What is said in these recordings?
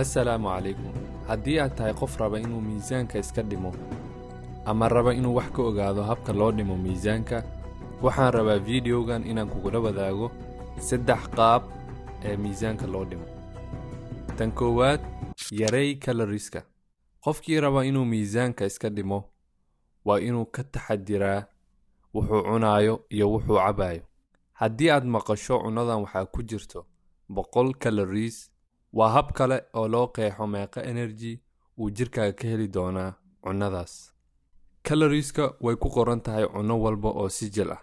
Assalaamu calaykum. Haddii aad tahay qof raba inuu miisaanka iska dhimo ama raba inuu wax ka ogaado habka loo dhimo miisaanka, waxaan rabaa videogan inaan kugula wadaago 3 qaab ee miisaanka loo dhimo. Tan koowaad, yarey calorieska. Qofkii raba inuu miisaanka iska dhimo waa inuu ka taxadiraa wuxuu cunaayo iyo wuxuu cabayo. Haddii aad maqasho cunadan waxaa ku jirto 100 calories, waa hab kale oo loo qeexo meeqa energy uu jirkaaga ka heli doonaa cunadaas. Calorieska way ku qoran tahay cuno walba oo sijil ah.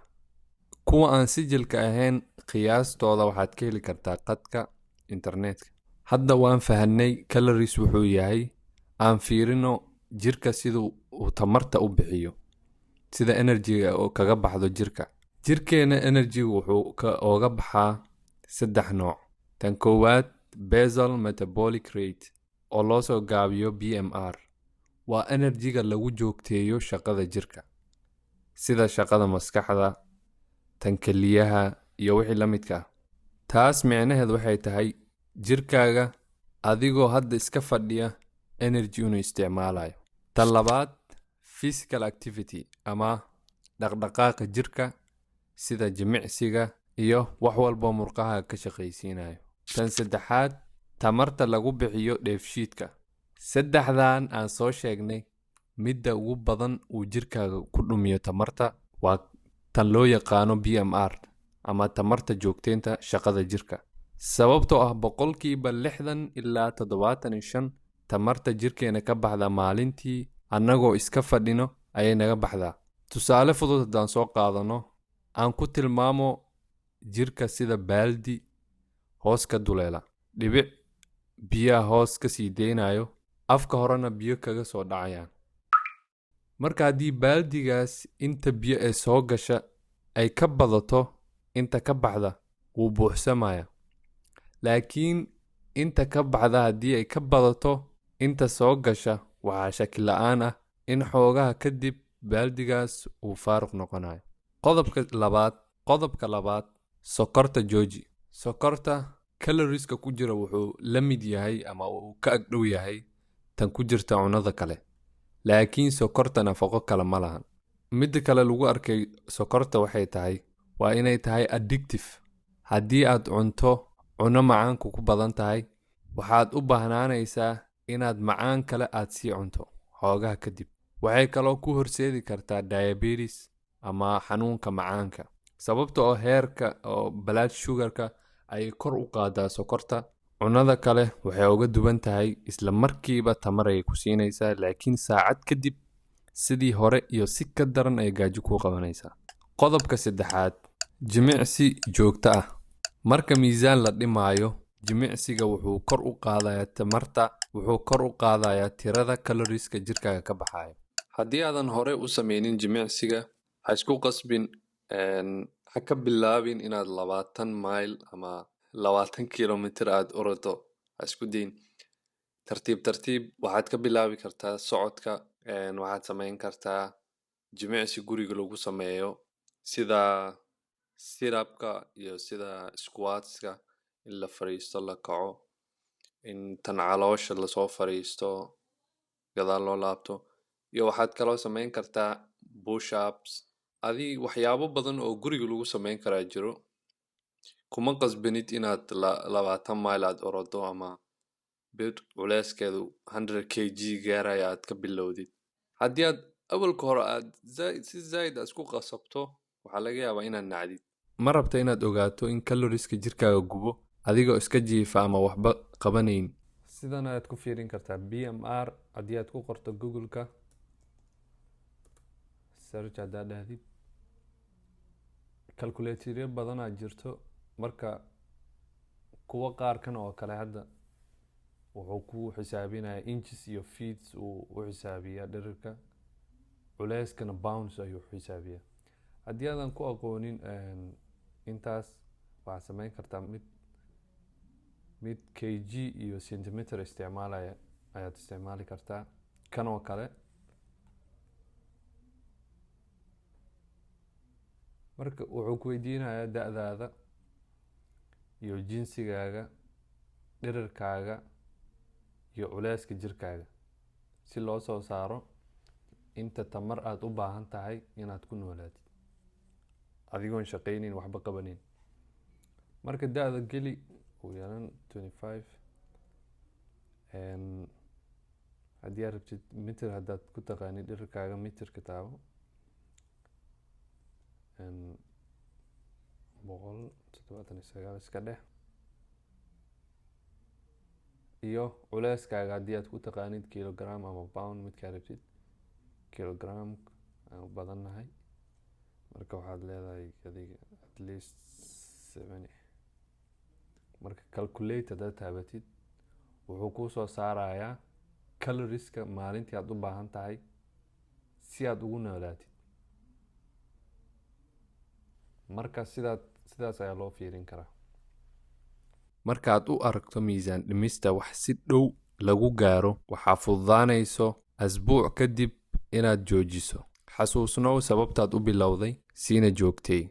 Kuwa aan sijilka ahayn qiyaastooda waxaad ka heli kartaa qadka internetka. Hadda waan fahanay calories wuxuu yahay, aan fiirino jirka siduu uu tamarta u bixiyo, sida energy-ga oo kaga baxdo jirka. Jirkeena energy-gu wuxuu ka ooga baxaa 3 nooc. Tan koowaad, basal metabolic rate oo loo soo gaabiyo BMR, waa energy-ga lagu joogteeyo shaqada jirka, sida shaqada maskaxda, tan keliyaha iyo wixii la midka ah. Taas micnaheedu waxay tahay jirkaaga adigoo hadda iska fadhiya energy inuu isticmaalayo. Tan labaad, physical activity ama dhaqdhaqaaqa jirka sida jimicsiga iyo wax walba murqaha ka shaqaysiinayo. Tan saddexaad, tamarta lagu bixiyo dheefshiidka. Saddexdan aan soo sheegnay, midda ugu badan uu jirkaaga ku dhumiyo tamarta waa tan loo yaqaano BMR ama tamarta joogteynta shaqada jirka. Sababtoo ah 60% ilaa 75% tamarta jirkeena ka baxda maalintii annagoo iska fadhino ayay naga baxdaa. Tusaale fudud haddaan soo qaadano, aan ku tilmaamo jirka sida baaldi hoos ka duleela, dhibic biyaha hoos ka sii deynayo, afka horena biyo kaga soo dhacayaan. Marka haddii baaldigaas inta biyo ee soo gasha ay ka badato inta ka baxda, wuu buuxsamaya. Laakiin inta ka baxda haddii ay ka badato inta soo gasha, waxaa shaki la'aan ah in xoogaha kadib baaldigaas uu faaruq noqonayo. Qodobka labaad, sokorta jooji. Sokorta calorieska ku jira wuxuu la mid yahay ama uu ka agdhow yahay tan ku jirta cunada kale, laakiin sokorta nafaqo kale ma lahan. Midda kale lagu arkay sokorta waxay tahay waa inay tahay addictive. Haddii aad cunto cuno macaanku ku badan tahay, waxaad u baahnaanaysaa inaad macaan kale aad sii cunto xoogaha kadib. Waxay kaloo ku horseedi kartaa diabetes ama xanuunka macaanka, sababta oo heerka oo blood sugar-ka ay kor u qaadaa sokorta. Cunada kale waxay uga duwan tahay isla markiiba tamar ayay ku siinaysaa, laakiin saacad kadib sidii hore iyo si ka daran ay gaajo kuu qabanaysaa. Qodobka saddexaad, jimicsi joogto ah. Marka miisaan la dhimaayo, jimicsiga wuxuu kor u qaadayaa tamarta, wuxuu kor u qaadayaa tirada calorieska jirkaaga ka baxaya. Haddii aadan hore u sameynin jimicsiga, ha isku qasbin, ha ka bilaabin inaad 20 mile ama 20 kilomitir aad orodo, ha isku dayin. Tartiib tartiib waxaad ka bilaabi kartaa socodka, waxaad sameyn kartaa jimicsi guriga lagu sameeyo sida sit-up-ka iyo sida squats-ka, in la fariisto la kaco, in tan caloosha lasoo fariisto gadaal loo laabto, iyo waxaad kaloo sameyn kartaa push-ups. Adi waxyaabo badan oo guriga lagu sameyn karaa jiro. Kuma qasbanid inaad 20 mile aad orodo ama bir culeyskeedu 100 kg gaaraya aad ka bilowdid. Haddii aad awalka hore aad si zaid aad isku qasabto, waxaa laga yaabaa inaad nacdid. Ma rabta inaad ogaato in calorieska jirkaaga gubo adigoo iska jiifa ama waxba qabanayn? Sidan ayaad ku fiirin kartaa BMR haddii aad ku qorto Google-ka search haddaad dhahdid. Calculatoryo badanaa jirto, marka kuwa qaarkan oo kale hadda wuxuu ku xisaabinayaa inches iyo feet uu u xisaabiyaa dhererka, culeyskana pounds ayuu xisaabiyaa. Haddii aadan ku aqoonin intaas, waxaad sameyn kartaa mid kg iyo centimeter isticmaalaya ayaad isticmaali kartaa. Kan oo kale marka wuxuu ku weydiinayaa da'daada iyo jinsigaaga, dhererkaaga iyo culeyska jirkaaga si loo soo saaro inta tamar aada u baahan tahay inaad ku noolaatid adigoon shaqeynin, waxba qabanin. Marka da-da geli, ugu yaraan 25. Haddii aad rabtid mitir, haddaad ku taqaanid dhirarkaaga, mitirka taabo. 179 iska dheh. Iyo culeyskaaga haddii aad ku taqaanid kilogram ama pound, midkaa rabtid. Kilogram aan u badannahay, marka waxaad leedahay adiga at least 70. Marka calculate haddaad taabatid, wuxuu kuu soo saarayaa calorieska maalintii aad u baahan tahay si aad ugu noolaatid. Marka sidaas ayaa loo fiirin karaa. Markaad u aragto miisaan dhimista wax si dhow lagu gaaro, waxaa fududaanayso asbuuc kadib inaad joojiso. Xasuusnow sababtaad u bilowday, siina joogtay.